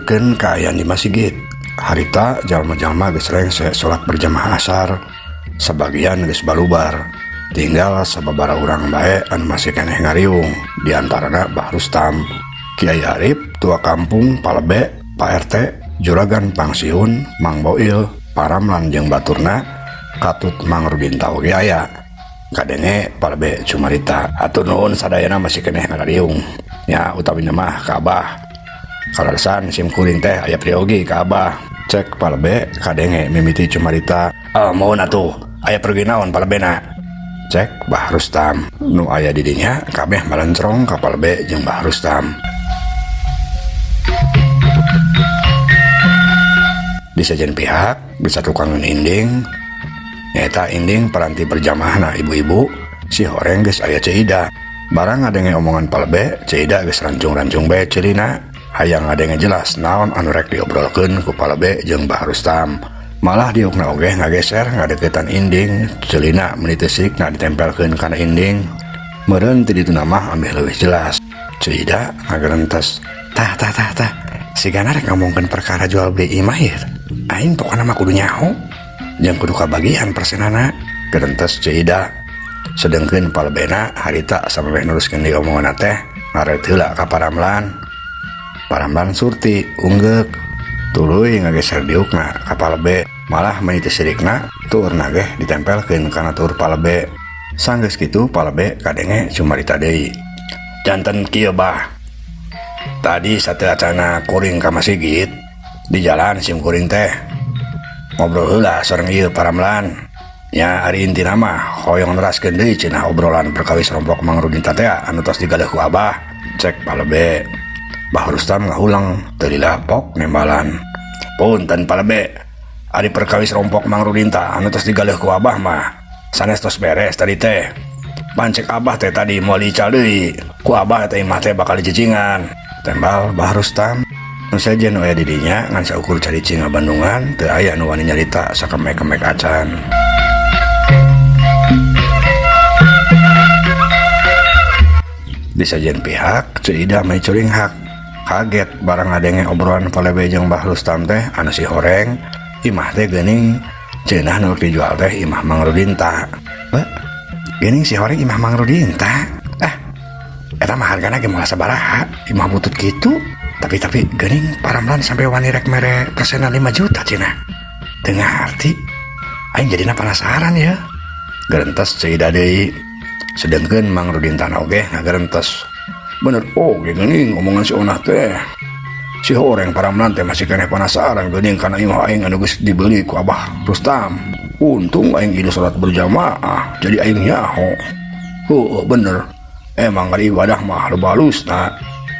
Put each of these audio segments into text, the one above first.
Nuturkeun kaayaan di masigit. Harita jalma-jalma geus rengse salat berjamaah asar. Sabagian geus balubar. Tinggal sababaraha urang bae anu masih keneh ngariung, di antarana Bah Rustam, Kiai Arif, tua kampung, Palebe, Pak RT, Juragan Pangsiun, Mang Boil, Paramlan jeung baturna, katut Mang Rudinta oge aya. Kadenge Palebe cumarita, "Hatur nuhun sadayana masih keneh ngariung. Nya utawina mah ka Abah. Kaleresan sim kuring teh aya priyogi ka Abah." Cek Palebe kadenge mimiti cumarita. "Ah, mohon atuh, aya pergi naon Palebena?" Cek Bah Rustam. Nu aya di dinya kabeh malencrong ka Palebe jeung Bah Rustam. Di sejen pihak bisa tukangan inding, nyaeta inding paranti berjamaahna ibu-ibu si horeng geus aya Ceu Ida. Barang ngadenge omongan Palebe, Ceu Ida geus rancung-rancung bae ceulina. Hayang ngadenge jelas naon anu rek diobrolkeun ku Palebe jeung Bah Rustam. Malah diukna oge ngageser ngadeukeutan inding, ceulina meuni teu sikna ditempelkeun kana inding. Meureun ti dituna mah ambeh leuwih jelas. Ceu Ida ngagerentes. "Tah tah tah tah, sigana rek ngomongkeun perkara jual beli imah ieu. Aing pokona mah kudu nyaho jeung kudu kabagian persenana," gerentes Ceu Ida. Sedengkeun Palebena harita samemeh neruskeun deui omonganna teh ngareut heula ka Paramlan. Paramlan surti unggeuk tuluy ngageser diukna ka Palebe, malah meuni teu sirikna tuurna ge ditempelkeun kana tuur Palebe. Sanggeus kitu Palebe kadenge cumarita deui. "Janten kieu, Bah. Tadi sateuacana kuring ka masigit, di jalan sim kuring teh ngobrol heula sareng ieu Paramlan. Nya ari intina mah hoyong neraskeun deui cenah obrolan perkawis rompok Mang Rudinta teh anu tos digaleuh ku Abah," cek Palebe. Bah Rustam ngahulang teu lila pok nembalan. "Punten Palebe, ari perkawis rompok Mang Rudinta anu tos digaleuh ku Abah mah sanes tos beres tadi teh. Pancek Abah teh tadi moal diical deui. Ku Abah teh imah teh bakal dicicingan," tembal Bah Rustam. Nu sejen nu aya di dinya ngan saukur caricing ngabandungan, teu aya nu wani nyarita sakemek-kemek acan. Di sejen pihak, Ceu Ida mah curinghak. Kaget barang ngadenge obrolan Palebe jeung Bah Rustam teh anu si horeng, imah teh geuning cenah nu dijual teh imah Mang Rudinta. Heuh, geuning si horeng imah Mang Rudinta. Ah, eta mah hargana ge moal sabaraha, imah butut kitu. Tapi geuning Paramlan sampai wani rek mere persenan 5 juta cenah. Teu ngarti. Aing jadina penasaran ya. Gerentes Ceu Ida deui. Sedengkeun Mang Rudinta oge ngagerentes. "Bener oge geuning omongan si Onah teh. Si horeng Paramlan teh masih keneh penasaran geuning kana imah aing anu geus dibeli ku Abah Rustam. Untung aing ieu salat berjamaah, jadi aing nyaho. Heueuh bener. Emang ari ibadah mah loba alusna,"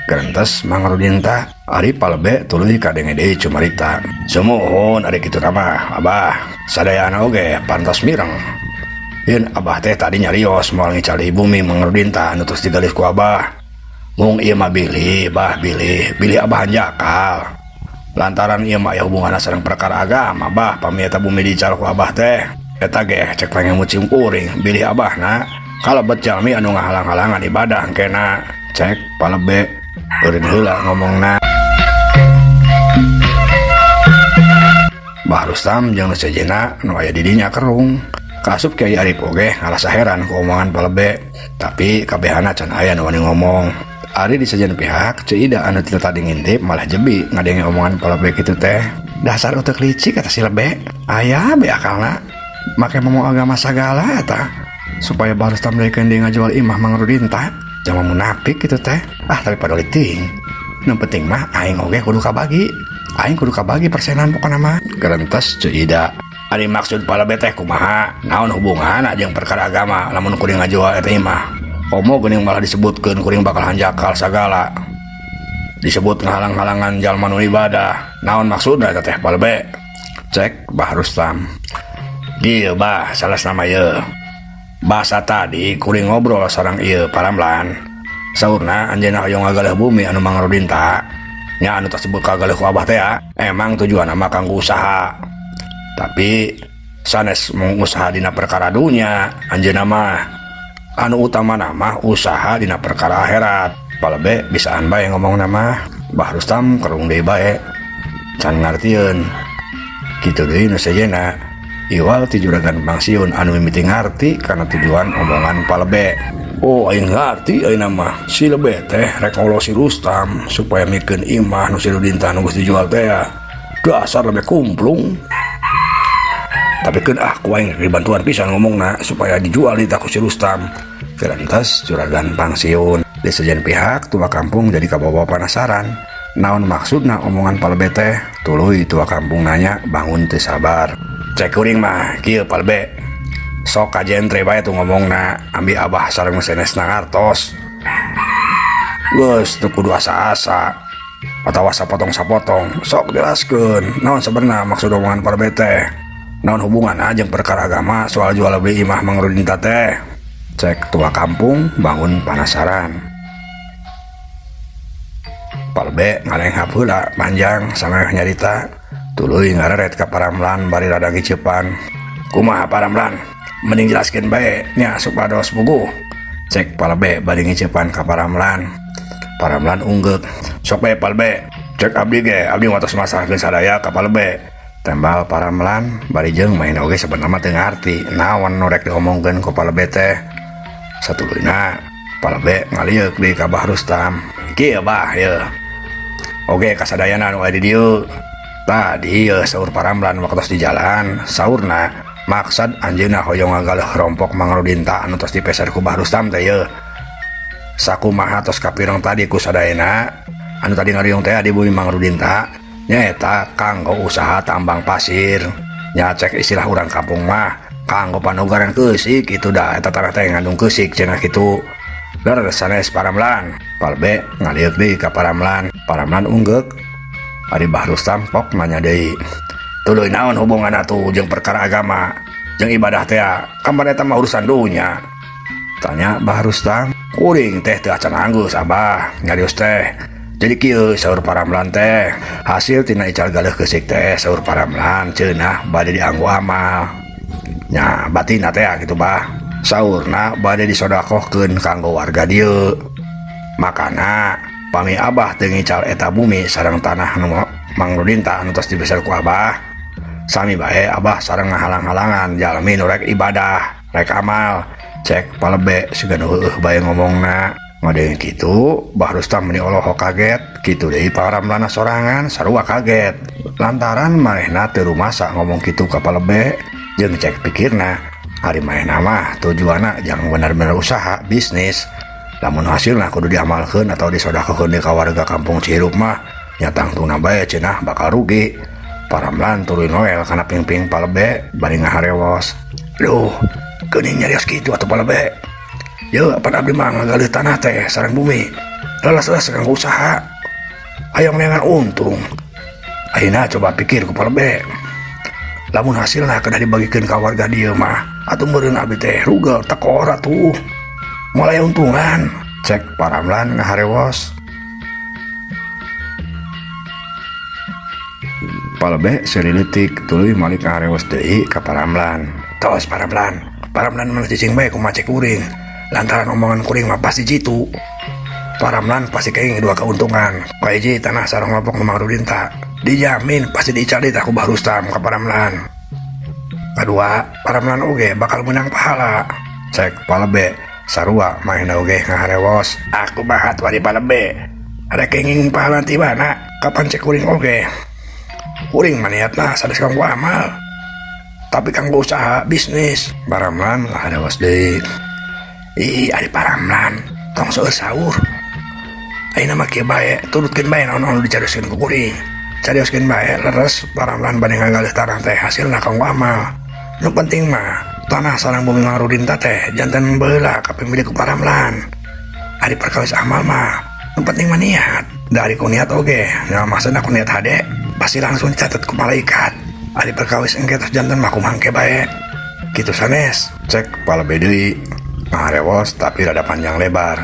gerentes Mang Rudinta. Ari Palebe tuluy kadenge deui cumarita. "Sumuhun ari kitu mah, Abah. Sadayana oge pantos mireng. Yen Abah teh tadi nyarios moal ngical deui bumi Mang Rudinta anu tos digalih ku Abah. Mung ieu mah bilih, Bah, bilih, bilih Abah hanjakal. Lantaran ieu mah aya hubunganna sareng perkara agama, Bah, pami eta bumi diical ku Abah teh. Eta ge cek pangemu sim kuring, bilih Abahna kalebet jalmi anu ngahalang-halangan ibadah engkena," cek Palebe. Eureun heula ngomongna. Bah Rustam jeung nu sejenna nu aya di dinya kerung. Kaasup Kiai Arif oge ngarasa heran ku omongan Palebe, tapi kabehana can aya nu wani ngomong. Ari di sejen pihak, Ceu Ida anu teu tadi ngintip malah jebi ngadenge omongan Palebe kitu teh. "Dasar utek licik kata si Lebe, aya be akalna make ngomong agama sagala eta supaya Bah Rustam deui deui ngajual imah Mang Rudinta. Jama munafik kitu teh. Ah, tapi padoli teuing. Nu penting mah aing oge kudu kabagi. Aing kudu kabagi persenan pokona mah," gerentes Ceu Ida. "Ari maksud Palebe teh kumaha? Naon hubunganna jeung perkara agama lamun kuring ngajual eta imah? Komo geuning malah disebutkeun kuring bakal hanjakal sagala. Disebut ngahalang-halangan jalma nu ibadah. Naon maksudna eta teh Palebe?" Cek Bah Rustam. "Ieu Bah, salasna mah ieu. Basa tadi kuring ngobrol sareng ieu Paramlan. Saurna anjeunna hoyong ngagaleuh bumi anu Mang Rudinta. Nya anu tersebut kagaleuh ku Abah teh ya. Emang tujuanna mah kanggo usaha. Tapi sanes mung usaha dina perkara dunya anjeunna mah. Anu utamana mah usaha dina perkara akhirat." Palebe bisaan bae ngomongna mah. Bah Rustam kerung deui bae. Can ngartieun. Kitu deui nu sejenna, iwal ti juragan pangsiun anu mimiti ngarti kana tujuan omongan Palebe. Oh aing ngarti ayeuna mah, si Lebe teh rek ngolo si Rustam supaya mikeun imah nu si Rudinta nu geus dijual teh. Dasar Lebe kumplung. Tapi keun ah ku aing dibantuan pisan ngomongna supaya dijual di ku si Rustam. Gerentas juragan pangsiun. Di sejen pihak tua kampung jadi kabawa penasaran. Naon maksudna omongan Palebe teh? Tuluy tua kampung nanya bangun teu sabar. Cek kuring mah kieu Palebe. Sok ka jentre bae tuh ngomongna, ambi abah sareng sanesna ngartos. Geus teu kudu asa-asa atawa sapotong-sapotong, sok jelaskeun naon sebenarnya maksud omongan Palebe teh. Naon hubunganna jeung perkara agama soal jual beli imah Mang Rudinta teh? Cek tua kampung bangun penasaran. Palebe ngalenghap heula panjang samemeh nyarita, tuluy ngareret ka Paramlan bari rada ngiceupan. Kumaha Paramlan? Mending jelaskeun bae nya supados puguh. Cek Palebe bari ngiceupan ka Paramlan. Paramlan unggeuk. Sok bae Palebe. Cek abdi ge, abdi mah tos masrahkeun sadaya ka Palebe. Tembal Paramlan bari jeung main oge sebenarnya mah teu ngarti naon nu rek diomongkeun ku Palebe teh. Satuluyna Palebe ngalieuk deui ka Bah Rustam. Kieu Bah yeuh. Oge kasadayana nu aya di dieu. Tadi yeuh saur Paramlan waktos di jalan, saurna maksad anjeunna hoyong ngagaleuh rompok Mang Rudinta anu tos dipeser ku Bah Rustam teh yeuh. Sakumaha tos kapireng tadi ku sadayana anu tadi ngariung teh di bumi Mang Rudinta nyaeta kanggo usaha tambang pasir. Nya cek istilah urang kampung mah kanggo panugaran keusik kitu da eta tanah teh ngandung keusik cenah kitu. Leres sanes Paramlan. Palebe ngalieuk deui ka Paramlan. Paramlan unggeuk. Ari Bah Rustam pok nanya deui. Tuluy naon hubunganna tuh jeung perkara agama jeung ibadah teh kapan eta mah urusan dunya? Tanya Bah Rustam. Kuring teh teu acan anggeus Abah nyarios teh. Jadi kieu saur Paramlan teh, hasil tina ical galeuh keusik teh saur Paramlan cenah bade dianggo amal. Nya batina teh kitu Bah. Saurna bade disodakohkeun kanggo warga dieu. Makana pami Abah teu ngical eta bumi sareng tanah nu Mang Rudinta anu tos dibeser ku Abah, sami bae Abah sareng ngahalang-halangan jalmi nu rek ibadah, rek amal. Cek Palebe siga nu heueuh bae ngomongna. Ngadenge kitu, Bah Rustam meni olohok kaget, kitu deui Paramlana sorangan sarua kaget. Lantaran manehna teu rumasa ngomong kitu ka Palebe jeung cek pikirna, ari manehna mah tujuanna jang bener-bener usaha bisnis. Lamun hasilna kudu diamalkeun atau disodakohkeun ka warga kampung Cihirup mah nya tangtuna bae cenah bakal rugi. Paramlan tuluy noel kana pingping Palebe bari ngaharewos. Duh, geuning nyarios kitu atuh Palebe. Yeuh, apan abdi mah ngagaleuh tanah teh sareng bumi. Leles-leles kanggo usaha. Hayang neangan untung. Ayeuna coba pikir ku Palebe. Lamun hasilna kedah dibagikeun ka warga dieu mah, atuh meureun abdi teh rugel tekor atuh. Mulai untungan. Cek Paramlan ngaharewos. Palebe seuri leutik tuluy malik ngaharewos deui ka Paramlan. Tos Paramlan, Paramlan mah cicing bae kumaha cek kuring. Lantaran omongan kuring mah pasti jitu. Paramlan pasti kenging dua keuntungan. Kahiji tanah sareng lompok Mang Rudinta. Dijamin pasti diical deui tah ku Bah Rustam ka Paramlan. Kadua, Paramlan oge bakal menang pahala. Cek Palebe sarua manehna oge ngaharewos. Aku mah atuh ari Palebe. Ada kenging pahala ti mana? Kapan cek kuring oge? Kuring mah niatna sanes kanggo amal. Tapi kanggo usaha bisnis. Paramlan ngaharewos deui. Ih, ari Paramlan, tong seueur saur. Ayeuna mah kieu bae, turutkeun bae naon anu dicarioskeun ku kuring. Carioskeun bae leres Paramlan bade ngagaleuh tanah teh hasilna kanggo amal. Nu penting mah tanah sareng bumi Mang Rudinta teh janten baheula ka pemilik ku Paramlan. Ari perkawis amal mah nu penting mah niat. Da ari ku niat oge, nya maksudna ku niat hade pasti langsung dicatet ku malaikat. Ari perkawis engke tos janten mah kumaha engke bae. Kitu sanes, cek Palebe deui. Ngaharewos tapi rada panjang lebar.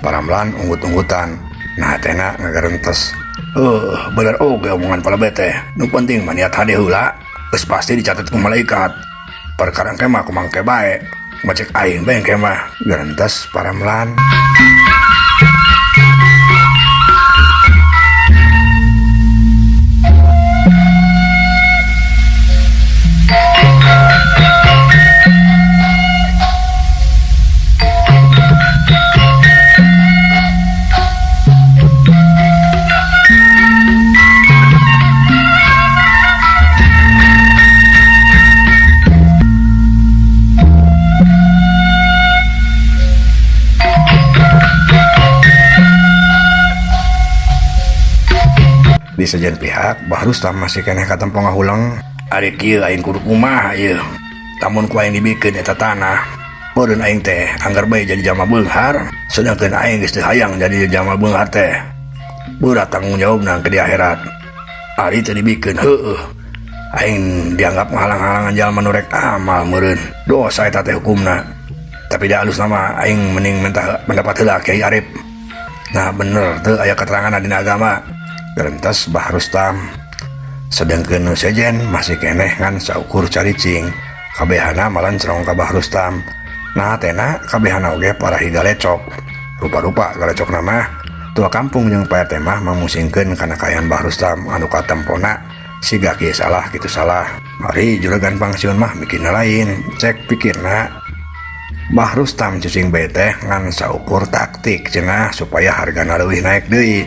Paramlan unggut-unggutan. Nah hatena ngagarentes. Bener oge omongan Palebe teh. Nu penting mah niat hade heula, geus pasti dicatet ku malaikat. Perkara engke mah kumaha engke bae. Ngecek aing bae engke mah, garentes Paramlan. sejen pihak Bah Rustam masih keneh katempo ngahuleng. Ari kieu aing kudu kumaha ieu? Lamun ku aing dibikeun eta tanah, meureun aing teh anggar bae jadi jalma beunghar, sedangkeun aing geus teu hayang jadi jalma beunghar teh. Berat tanggung jawabna ke di akhirat. Ari teu dibikeun heueuh. Aing dianggap ngahalang-halangan jalma nu rek amal meureun. Dosa eta teh hukumna. Tapi da alusna mah aing mending minta pendapat heula Kiai Arif. Nah bener teu aya keterangan dina agama. Gerentes Bah Rustam. Sedangkeun nu sejen masih keneh ngan saukur caricing. Kabehana malencrong ka Bah Rustam. Nah tena kabehana oge parahi galecok. Rupa-rupa galecokna mah. Tua kampung jeung Pak RT mah mamusingkeun kana kaayaan Bah Rustam anu katempona siga kieu salah kitu salah. Ari juragan pangsiun mah mikirna lain, cek pikirna. Bah Rustam cicing bae teh ngan saukur taktik cenah supaya hargana leuwih naik deui.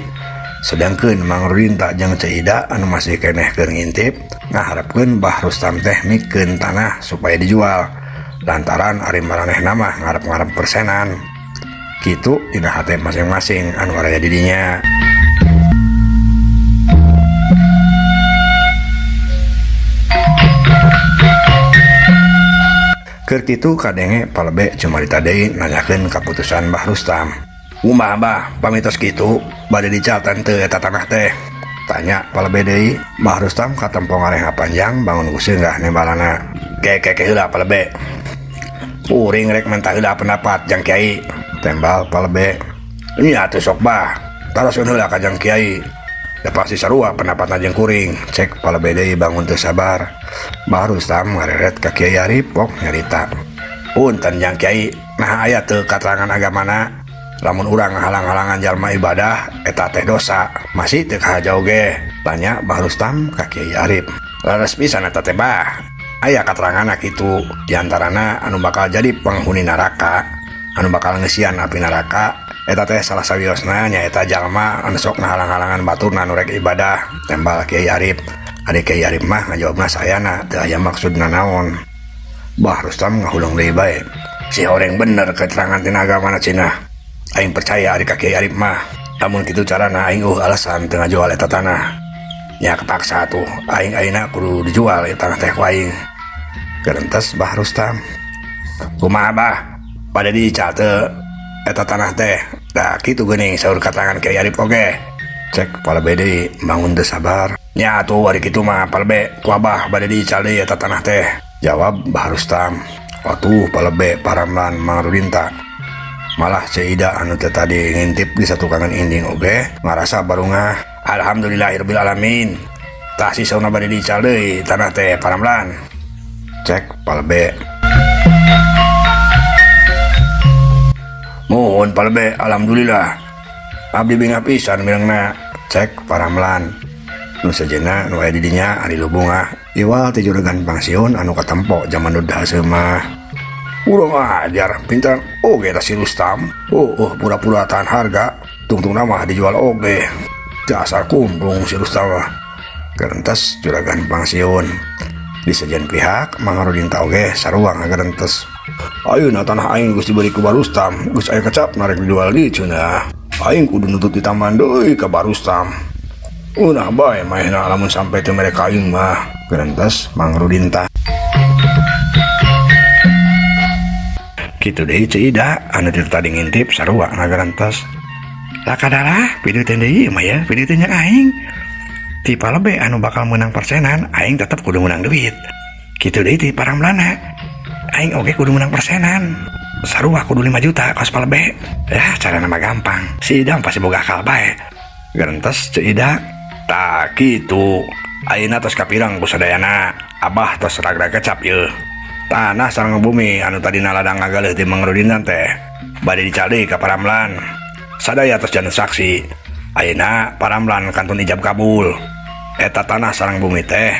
Sedangkeun Mang Rudinta jeung Ceu Ida anu masih keneh keur ngintip ngaharepkeun Bah Rustam teh mikeun tanah supaya dijual. Lantaran ari maranehna mah ngarep-ngarep persenan. Kitu dina hate masing-masing anu araya di dinya. Keur kitu kadenge palebe cumarita deui nanyakeun kaputusan Bah Rustam. Kumaha Bah, pamitos kitu bade dical teu eta tanah teh? Tanya palebe deui. Bah Rustam katempo ngareha panjang bangun ku seunggah nembalana. Ke heula palebe. Kuring rek menta heula pendapat jang kiai. Tembal palebe. Nya atuh sok Bah, taroskeun heula ka jang kiai. Da pasti sarua pendapatna jeung kuring. Cek palebe deui bangun teu sabar. Bah Rustam ngareret ka Kiai Arif pok nyarita. Punten jang kiai, nah aya teu katerangan agamana lamun urang ngahalang-halangan jalma ibadah eta teh dosa. Masih teu kahaja oge? Tanya Bah Rustam ka Kiai Arif. Leres pisan eta teh Bah. Aya kateranganna kitu, diantarana anu bakal jadi penghuni neraka, anu bakal ngeusian api neraka eta teh salah sawiosna nyaeta jalma anu sok ngahalang-halangan baturna nu rek ibadah. Tembal Kiai Arif. Ari Kiai Arif mah ngajawabna sayana teu aya maksudna naon. Bah Rustam ngahuleng deui bae. Si horeng bener keterangan tina agamana cenah. Aing percaya ari ka Kiai Arif mah. Lamun kitu carana aing eueuh alasan teu ngajual eta tanah. Nya kepaksa atuh aing ayeuna kudu dijual eta tanah teh ku aing. Gerentes Bah Rustam. Kumaha Bah? Bade diical teu eta tanah teh? Da kitu geuning saur katerangan Kiai Arif oge. Cek palebe deui bangun teu sabar. Nya atuh ari kitu mah palebe ku Abah bade diical deui eta tanah teh. Jawab Bah Rustam. Atuh palebe paramlan Mang Rudinta. Malah Ceu Ida anu teh tadi ngintip di satukangan inding oge ngarasa barungah. Alhamdulillahirabbil alamin. Tah sisauna bade diical deui tanah teh paramlan. Cek palebe. Muhun palebe alhamdulillah. Abdi bingah pisan mirengna. Cek paramlan. Nu sejenna nu aya di dinya ari lubungah iwal ti juragan pangsiun anu katempo jaman nu haseum mah. Urang ajar pintaran oge eta si Rustam. Oh, pura-pura tahan harga, tungtungna mah dijual oge. Dasar kumplung si Rustam mah. Gerentes juragan pangsiun. Di sejen pihak Mang Rudinta oge sarua ngagerentes. Ayeuna tanah aing geus diberi ku Bah Rustam, geus aya kecapna rek dijual deui cenah. Aing kudu nuntut di taman deui ka Bah Rustam. Unah bae maehna lamun sampai teu mere ka aing mah. Gerentes Mang Rudinta. Kitu deui Ceu Ida anu ti tadi ngintip sarua ngagerentes. Lakadalah video teh deui mah ya, video teh nya aing. Ti palebe anu bakal meunang persenan, aing tetep kudu meunang duit. Kitu deui ti paramlana. Aing oge kudu meunang persenan. Sarua kudu 5 juta kos palebe. Ya carana mah gampang. Si Ida pasti boga akal bae. Gerentes Ceu Ida. Tah kitu. Ayeuna tos kapirang ku sadayana. Abah tos ragrag kecap yeuh. Tanah sareng bumi anu tadina ladang ngagaleuh ti Mang Rudinta teh bade dical deui ka paramlan. Sadaya tos janten saksi. Ayeuna paramlan kantun ijab kabul. Eta tanah sareng bumi teh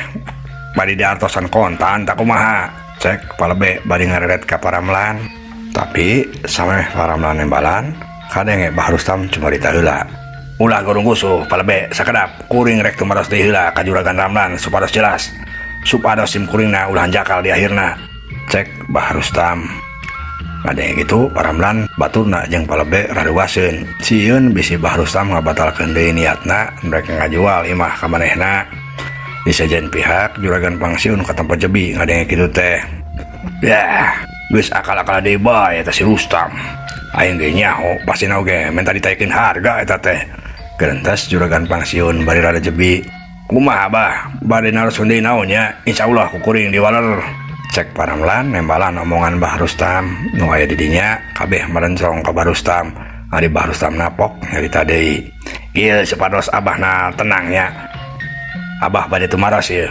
bade diartosan kontan tak kumaha. Cek palebe bade ngareret ka paramlan. Tapi sameh paramlan nembalan kadenge Bah Rustam cumarita heula. Ulah gorong gusuh palebe sakedap kuring rek tumaros deui heula ka juragan Ramlan supados jelas. Supados sim kuringna ulah jakal di akhirna. Cek Bah Rustam. Ngadenge kitu Pa Ramlan, baturna jeung palebe raruaseun. Sieun bisi Bah Rustam ngabatalkeun deui niatna rek ngajual imah ka manehna. Di sejen pihak juragan pangsiun katempo jebi ngadenge kitu teh. Yah, geus akal-akal deui bae eta si Rustam. Aing ge nyaho pastina oge menta ditaikeun harga eta teh. Gerentes juragan pangsiun bari rada jebi. Kumaha Bah, bade naroskeun deui naon nya? Insyaallah ku kuring diwaler. Cek Pa Ramlan nembalan omongan Bah Rustam. Nu aya di dinya kabeh merencong ka Bah Rustam. Ari Bah Rustam napok nyarita deui. Ieu supados abahna tenang nya. Abah bade tumaros ieu.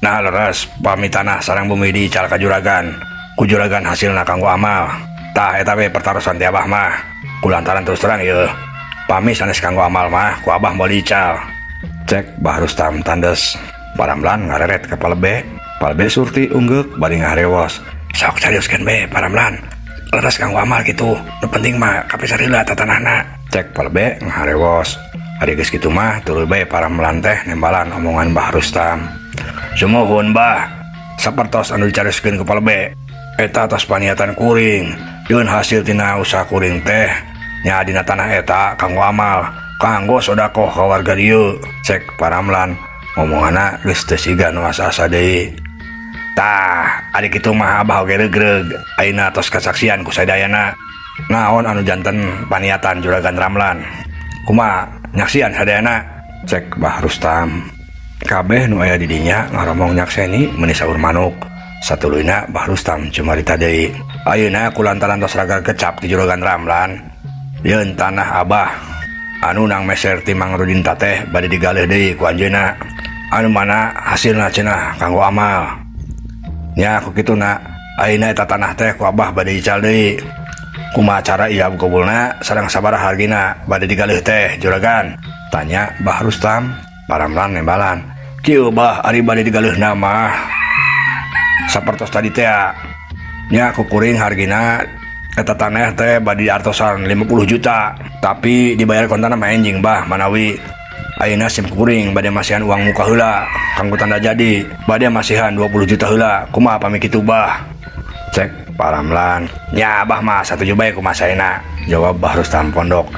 Nah leres pami tanah sareng bumi diical ka juragan. Ku juragan hasilna kanggo amal. Tah eta we pertarosan ti abah mah. Kulantaran terus terang ieu. Pami sanes kanggo amal mah ku abah moal diical. Cek Bah Rustam tandes. Pa Ramlan ngareret ka palebe. Palebe Surti unggeuk bari ngaharewos. Sok carioskeun be Pa Ramlan. Leres kanggo amal kitu. Nu penting mah kapisar heula tanahna. Cek palebe ngaharewos. Ari geus kitu mah tuluy bae Pa Ramlan teh nembalan omongan Bah Rustam. Sumuhun Bah, sapertos anu dicarioskeun ku palebe. Eta tos paniatan kuring. Yeun hasil tina usaha kuring teh nya dina tanah eta kanggo amal, kanggo sodakoh ka warga dieu. Cek Pa Ramlan ngomonganna geus teu siga nu asa-asa deui. Tah, ari kitu mah abah oge regreg. Ayeuna tos kasaksian ku sadayana. Naon anu janten paniatan Juragan Ramlan. Kumaha nyaksian sadayana? Cek Bah Rustam. Kabeh nu aya di dinya ngaromong nyakseni meuni saur manuk. Satuluyna Bah Rustam cumarita deui. Ayeuna kulantaran tos raga kecap ti Juragan Ramlan, yeun tanah abah anu nang meser ti Mang Rudin teh bade digaleuh deui ku anjeunna. Anu mana hasilna cenah kanggo amal. Nya ku kituna ayeuna eta tanah teh ku abah bade ical deui. Kumaha cara ijab kabulna sareng sabaraha hargina bade digaleuh teh juragan? Tanya Bah Rustam. Pa Ramlan nembalan. Kieu Bah, ari bade digaleuhna mah sapertos tadi teh nya ku kuring hargina eta tanah teh bade diartosan 50 juta, tapi dibayar kontan mah enjing Bah, manawi ayeuna sim kuring bade masihan uang muka heula kanggo tanda jadi, bade masihan 20 juta heula. Kumaha pami kitu Bah? Cek Pa Ramlan. Nya Abah mah satuju bae kumaha saena, jawab Bah Rustam pondok.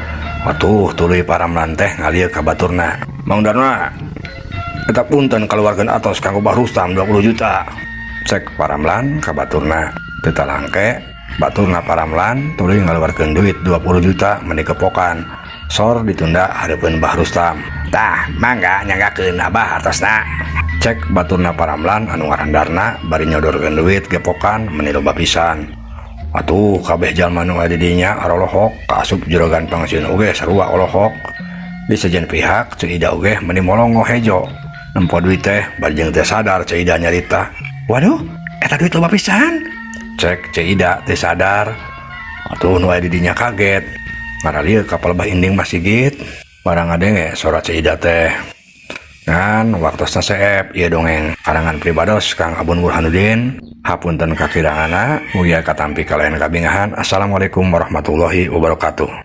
Atuh tuluy Pa Ramlan teh ngalieu ka baturna. Mang Darna, eta punten kaluarkeun atos kanggo Bah Rustam 20 juta. Cek Pa Ramlan ka baturna. Teu talangke baturna Pa Ramlan tuluy ngaluarkeun duit 20 juta meni kepokan. Sor ditunda hareupeun Bah Rustam. Tah, mangga nyanggakeun Abah artosna. Cek baturna Pa Ramlan anu ngaran Darna bari nyodorkeun duit gepokan meni loba pisan. Atuh kabeh jalma nu aya di dinya arolohok, kaasup juragan pangsiun oge sarua olohok. Di sejen pihak Ceu Ida oge meni molongo hejo. Nempo duit teh bari jeung teu sadar Ceu Ida nyarita. Waduh, eta duit loba pisan. Cek Ceu Ida teu sadar. Atuh nu aya di dinya kaget. Ngaralieu ka palebah inding masigit. Barang ngadenge sora Ceu Ida teh. Ngan waktosna seep ieu dongeng karangan pribados Kang Abun Burhanuddin. Hapunten kakiranganna, mugia katampi kalayan kabingahan. Assalamualaikum warahmatullahi wabarakatuh.